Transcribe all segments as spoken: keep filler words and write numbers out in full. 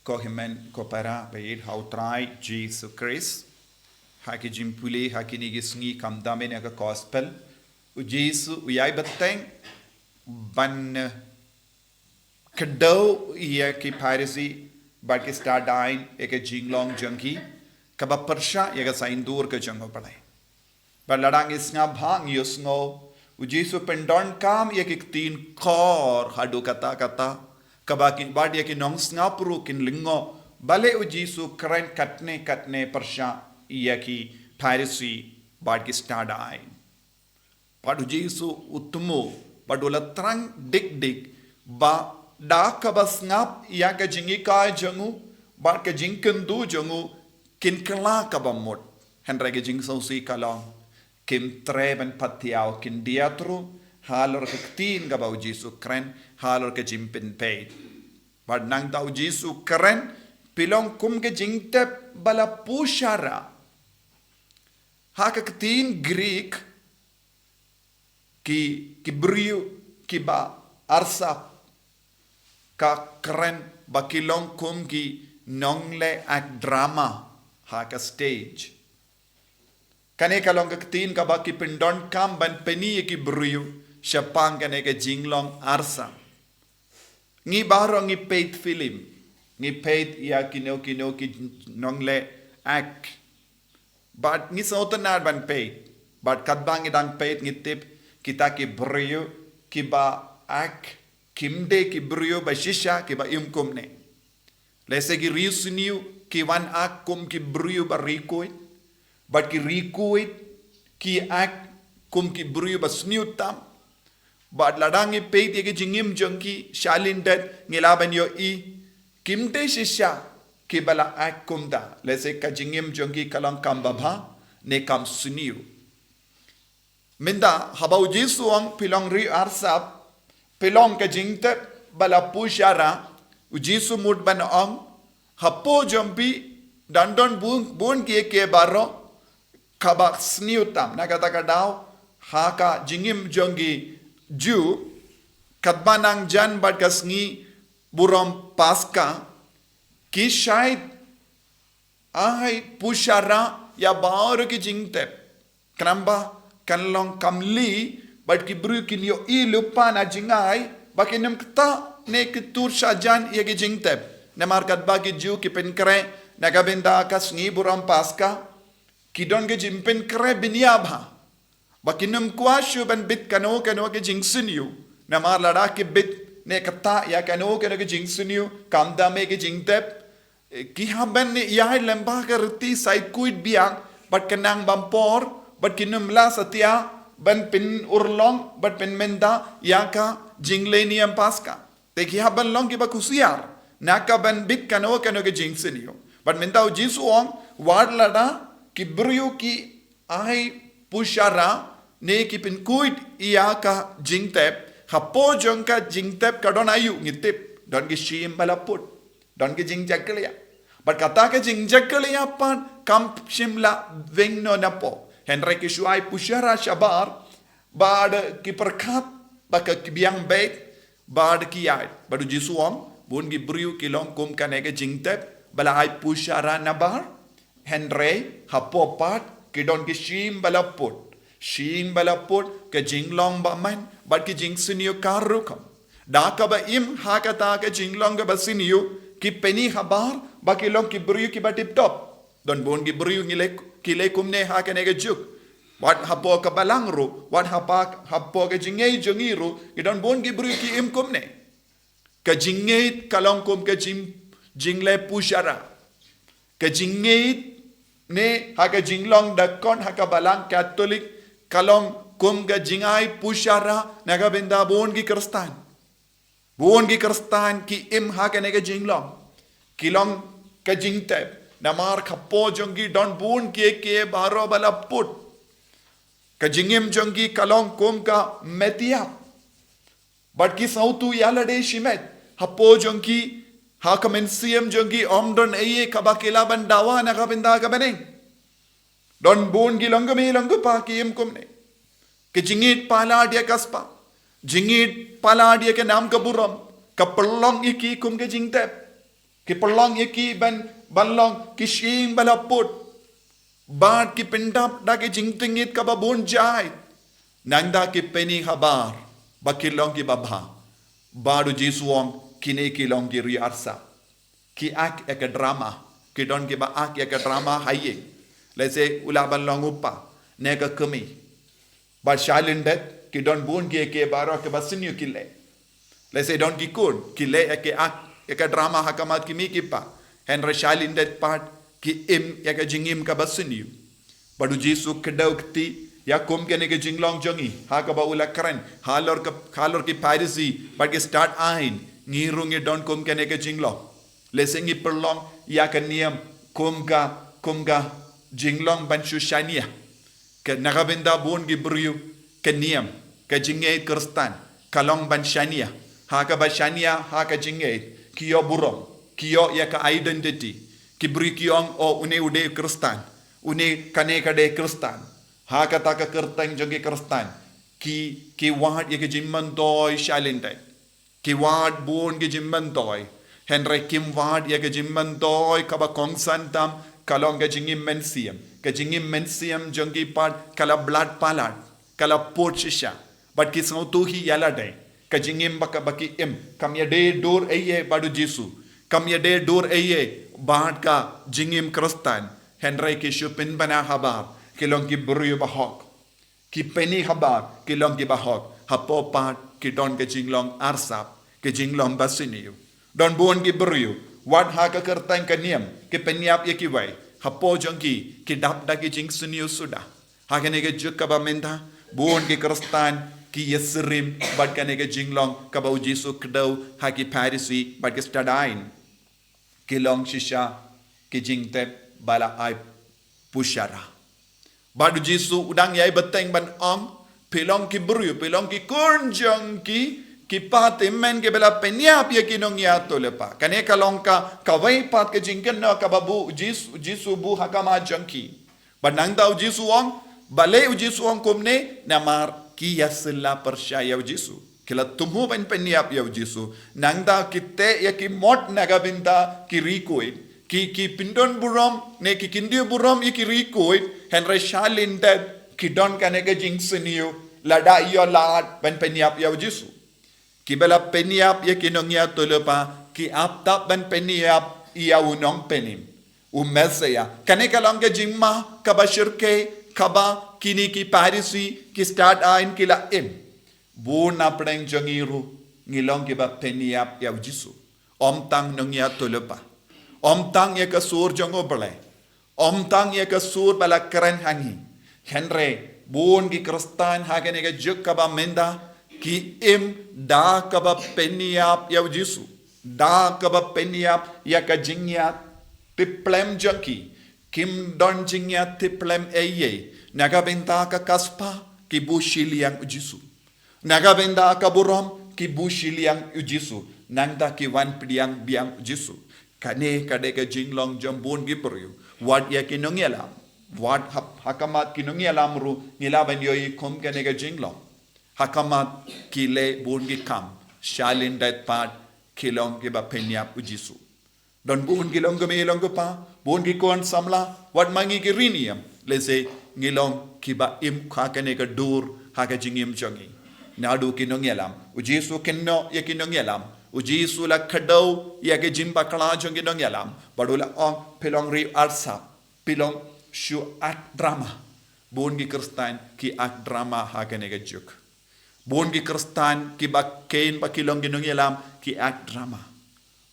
Ko hynmen ko para ba ïeit ha u Trai Jisu Khrist, ha ki jingpule ha kine ki sngi kam dame na ka gospel, u Jisu u ïai bteng ban kdew ïa ki Pharisi bad ki stad aiñ ïa ka jinglong jong ki kaba pyrshah ïa ka saiñdur ka jong u Blei. Bad lada ngi sngap bha ngi ïohsngew, u Jisu pyndonkam ïa ki ktien kor haduh katta katta, kaba ki bad ïa ki nongsngap ruh kin lyngngoh balei u Jisu kren katne katne pyrshah ïa ki Pharisi bad ki stad aiñ. Bad u Jisu u thmu bad u la thrang dik dik ba da kaba sngap ïa ka jinghikai jong u bad ka jingkyntu jong u kin kylla kaba mut. Hynrei ka jingsngewsih ka long, kim treh ban pat thiaw, kin diat ruh halor ka ktien kaba u Jisu kren, halor ka jingpynpeit. Bad nangta u Jisu kren, phi long kum ka jingtep ba la pushara. Ha ka ktien Greek, ki ki briew kiba arsap ka kren ba ki long kum ki nongleh act drama ha ka stage. Kane ka long ka ktien kaba ki pyndonkam ban pyni ïa ki briew shaphang kane ka jinglong arsap. Ngi baroh ngi peit film, ngi peit ïa kino kino ki nongleh act. Bad ngi sngewtynnad ban peit. Bad katba ngi dang peit ngi tip kita ki briew kiba act kim dei ki briew ba shisha kiba im kumne. Lehse ki riewsniew ki wan act kum ki briew ba riewkhuid. Bad ki riewkhuid ki act kum ki briew ba sniew tam. Bad lada ngi peit ïa ki jingim jong ki shalyndet ngi lah ban ïohi kim dei shisha kiba la act kumta. Lehse ka jingim jong ki ka long kam babha ne kam sniew. Mynta haba u Jisu u ong phi long riew arsap, phi long ka jingtep ba la pushara, u Jisu mut ban ong, hapoh jong phi dang don bun bun kiei kiei baroh kaba sniew tam. Na kata ka daw ha ka jingim jong ki Jiw, katba nang jan bad ka sngi burom Paska, ki shait ai pushara ïa baroh ki jingtep. Khnang ba kan long kam lih bad ki briew kin ïohi lypa na jingai ba kin ym ktah ne ki tur shah jan ïa ki jingtep. Namar katba ki Jiw ki pynkhreh na ka bynta ka sngi burom Paska, ki don ka jingpynkhreh bniah bha ba kin ym kwah shuh ban bit kano kano ka jingsniew. Namar lada ki bit ne ktah ïa kano kano ka jingsniew kam dam ïa ka jingtep, ki hap ban ïai lem bad ka riti sait khuid biang bad ka nang bam por bad kin ym lah satia ban pynurlong bad pynmynta ïa ka jingleh niam Paska. Te ki hap ban long kiba kusiar na ka ban bit kano kano ka jingsniew. Bad mynta u Jisu u ong, wat lada ki briew ki ai pushara ne ki pynkhuid ïa ka jingtep, hapoh jong ka jingtep ka don aïu ngi tip, don ki shim ba la put, don ki jingjakhlia. Bad kata ka jingjakhlia pat kam shym la weng noh napoh. Hynrei ki shu ai pushara shabar bad ki pyrkhat ba ka ki biang beit bad ki ïaid. Bad u Jisu u ong, bun ki briew ki long kum kane ka jingtep ba la ai pushara nabar, hynrei hapoh pat ki don ki shim ba la put. Shim ba la put, ka jinglong ba man bad ki jingsniew ka rukom. Da kaba im ha kata ka jinglong kaba sniew, ki pyni habar ba ki long ki briew kiba tip top. Don bun ki briew ngi leh, ki leh kumne ha kane ka juk. Wat hapoh ka balang ruh, wat hapa, hapoh ka jingngeit jong ngi ruh, ki don bun ki briew ki im kumne. Ka jingngeit ka long kum ka jing, jingleh pushara. Ka jingngeit ne ha ka jinglong dakon ha ka balang Katholik ka long kum ka jingai pushara na ka bynta bun ki Khristan. Bun ki Khristan ki im ha kane ka jinglong. Ki long ka jingtep. Namar hapoh jong ki don bun kiei kiei baroh ba la put. Ka jingim jong ki ka long kum ka met ïap. Bad ki sngewthuh ïa lade shimet. Hapoh jong ki, ha ka mynsiem jong ki ym don ei ei kaba ki lah ban dawa na ka bynta ka bneng. Don bun ki long kmie long kpa ki im kumne. Ka jingïeit palat ïa ka spah, jingïeit palat ïa ka nam ka burom, ka pynlong ïa ki kum ka jingtep. Ki pynlong ïa ki ban, ban long ki shyieng ba la put. Bad ki pyndap da ki jingtngit kaba bun jait. Nangta ki pyni habar ba ki long kiba bha. Bad u Jisu u ong kine ki long ki riew arsap. Ki act ïa ka drama. Ki don kiba act ïa ka drama ha ïing. Lehse u lah ban long u kpa ne ka kmie. Bad shalyndet ki don bun kiei kiei baroh kiba sniew ki leh. Lehse don ki khun ki leh ïa ki act ïa ka drama ha khmat ki mei ki pa. Hynrei shalyndet pat ki im ïa ka jingim kaba sniew. Bad u Jisu u kdew kti ïa kum kane ka jinglong jong ngi ha kaba u la kren halor ka, halor ki Pharisi bad ki stad aiñ. Ngi ruh ngi don kum kane ka jinglong. Lehse ngi pynlong ïa ka niam kum ka, kum ka jinglong ban shu shaniah. Ka na ka bynta bun ki briew ka niam, ka jingngeit Khristan ka long ban shaniah. Ha kaba shaniah ha ka jingngeit ki ïoh burom, ki ïoh ïa ka identity. Ki briew ki ong, o, une u dei Khristan, une kane ka dei Khristan. Ha kata ka kyrteng jong ki Khristan ki, ki wad ïa ka jingmyntoi shalyndet. Ki wad bun ki jingmyntoi. Hynrei kim wad ïa ka jingmyntoi kaba kongsan tam, ka long ka jingim mynsiem. Ka jingim mynsiem jong ki pat ka la blad palat, ka la put shisha. Bad ki sngewthuh hi ïa lade. Ka jingim ba ka, ba ki im kam ïadei dur ei ei bad u Jisu. Kam ïadei dur ei ei bad ka jingim Khristan. Hynrei ki shu pynbna habar ki long ki briew ba hok. Ki pyni habar ki long kiba hok. Hapoh pat ki don ka jinglong arsap, ka jinglong ba sniew. Don bun ki briew wat ha ka kyrteng ka niam ki pynïap ïa kiwei. Hapoh jong ki ki dap da ki jingsniew suda. Ha kane ka juk kaba mynta bun ki Khristan ki ïasyriem bad kane ka jinglong kaba u Jisu u kdew ha ki Pharisi bad ki stad aiñ. Ki long shisha ki jingtep ba la ai pushara. Bad u Jisu u dang ïai bteng ban ong, phi long ki briew, phi long ki khun jong ki, ki patymmen kiba la pynïap ïa ki nongïathuhlypa. Kane ka long ka, kawei pat ka jingkynnoh kaba buh u Jisu, Jisu u buh ha khmat jong ki. Bad nangta u Jisu u ong, balei u Jisu u ong kumne, namar ki ïasylla pyrshah ïa u Jisu. Ki la thmu ban pynïap ïa u Jisu. Nangta ki teh ïa ki mot na ka bynta ki riewkhuid. Ki, ki pyndon burom, ne ki kyndit burom ïa ki riewkhuid. Hynrei shalyndet ki don kane ka jingsniew. Lada ïoh lad ban pynïap ïa u Jisu. Kiba la pynïap ïa ki nongïathuhlypa, ki ap tap ban pynïap ïa u nongpynim, u Messiah. Kane ka long ka jingma kaba shyrkhei kaba kine ki Pharisi, ki stad aiñ ki la im. Bun na pdeng jong ngi ruh ngi long kiba pynïap ïa u Jisu. Ym tang nongïathuhlypa, ym tang ïa ka sur jong U Blei, ym tang ïa ka sur ba la kren ha ngi. Hynrei bun ki Khristan ha kane ka juk kaba mynta ki im da kaba pynïap ïa u Jisu, da kaba pynïap ïa ka jingïathiphlam jong ki. Kim don jingïathiphlam ei ei. Na ka bynta ka kaspa ki buh shiliang u Jisu. Na ka bynta ka burom ki buh shiliang u Jisu. Nangta ki wan pdiang biang u Jisu. Kane ka dei ka jinglong jong bun ki briew. Wat ïa ki nongïalam, wat ha, ha khmat ki nongïalam ruh ngi lah ban ïohi kum kane ka jinglong. Ha khmat ki leh bun ki kam, shalyndet pat ki long kiba pynïap u Jisu. Don bun ki long kmie long kpa, bun ki khun samla, wat ma ngi ki riewniam, lehse ngi long kiba im ha kane ka dur ha ka jingim jong ngi. Naduh ki nongïalam, u Jisu u kynnoh ïa ki nongïalam, u Jisu u la kdew ïa ka jingbakla jong ki nongïalam, bad u la ong, phi long riew arsap, phi long shu act drama. Bun ki Khristan ki act drama ha kane ka juk. Bun ki Khristan kiba kheiñ ba ki long ki nongïalam ki act drama.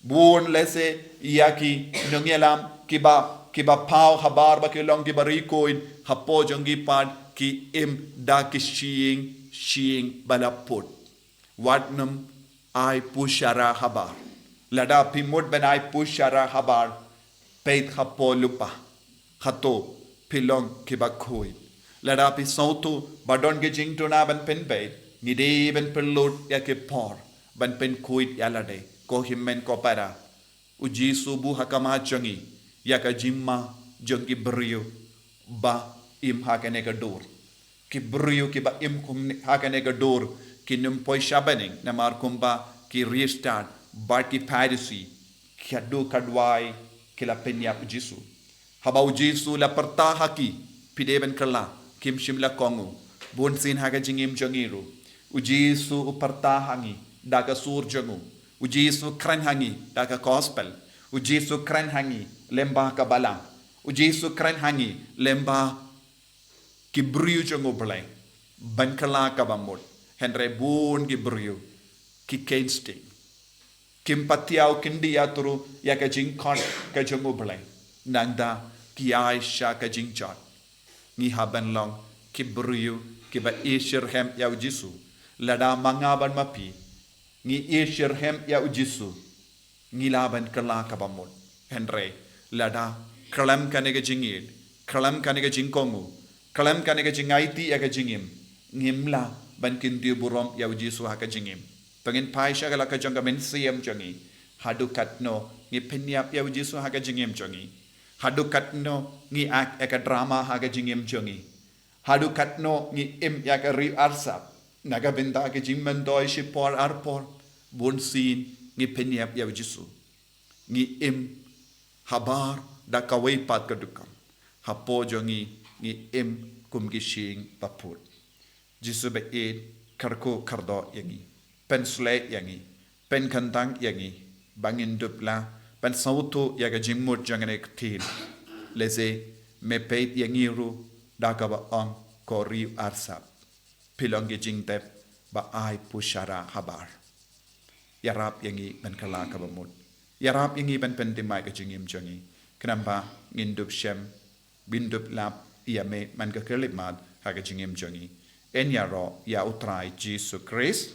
Bun lehse ïa ki nongïalam kiba, kiba paw habar ba ki long kiba riewkhuid, hapoh jong ki pat ki im da ki shyieng, shyieng ba la put. Wat nym ai pushara habar. Lada phi mut ban ai pushara habar, peit hapoh lypa. Hato phi long kiba khuid? Lada phi sngewthuh ba don ki jingduna ban pynbeit, ngi dei ban pynlut ïa ki por ban pynkhuid ïa lade, ko hynmen ko para. U Jisu u buh ha khmat jong ngi ïa ka jingma jong ki briew ba im ha kane ka dur. Ki briew kiba im kum ne, ha kane ka dur, kin ym poi sha bneng, namar kumba ki riewstad bad ki Pharisi Ki haduh ka duwai ki la pynïap u Jisu. Haba u Jisu la pyrta ha ki, phi dei ban kylla, kim shym la kohnguh. Bun sien ha ka jingim jong ngi ruh, u Jisu u pyrta ha ngi da ka sur jong u. U Jisu kren ha ngi da ka gospel. U Jisu kren ha ngi lyngba ka balang. U Jisu kren ha ngi lyngba ki briew jong u Blei ban kylla kaba mut. Hynrei bun ki briew ki keiñ sting, kim pat ïoh kyndit ïa ka jingkhot ka jong u Blei, nangta ki ïaid sha ka jingjot. Ngi hap ban long ki briew kiba ïeit shitrhem ïa u Jisu. Lada ma nga bad ma phi ngi ïeit shitrhem ïa u Jisu, ngi lah ban kylla kaba mut. Hynrei lada khlem kane ka jingïeit, khlem kane ka jingkohnguh, khlem kane ka jingaiti ïa ka jingim, ngim lah ban kyntiew burom ïa u Jisu ha ka jingim. To ngin phai sha ka la ka jong ka mynsiem jong ngi. Haduh katno ngi pynïap ïa u Jisu ha ka jingim jong ngi? Haduh katno ngi act ïa ka drama ha ka jingim jong ngi? Haduh katno ngi im ïa ka riew arsap na ka bynta ka jingmyntoi shipor arpor? Bun sien ngi pynïap ïa u Jisu. Ngi im habar da kawei pat ka dukam. Hapoh jong ngi ngi im kum ki shyieng ba put. Jisu ba ïeit, kyrkhu kyrdoh ïa ngi, pynshlei ïa ngi, pynkyntang ïa ngi ba ngin dup lah ban sngewthuh ïa ka jingmut jong kane ka ktien. Lehse me peit ïa ngi ruh da kaba ong, ko riew arsap, phi long ki jingtep ba ai pushara habar. Ïarap ïa ngi ban kylla kaba mut. Ïarap ïa ngi ban pynthymmai ka jingim jong ngi, khnang ba ngin dup shem, ngin dup lap ïa me man ka khyllipmat ha ka jingim jong ngi. Yn ïaroh ïa u Trai Jisu Khrist.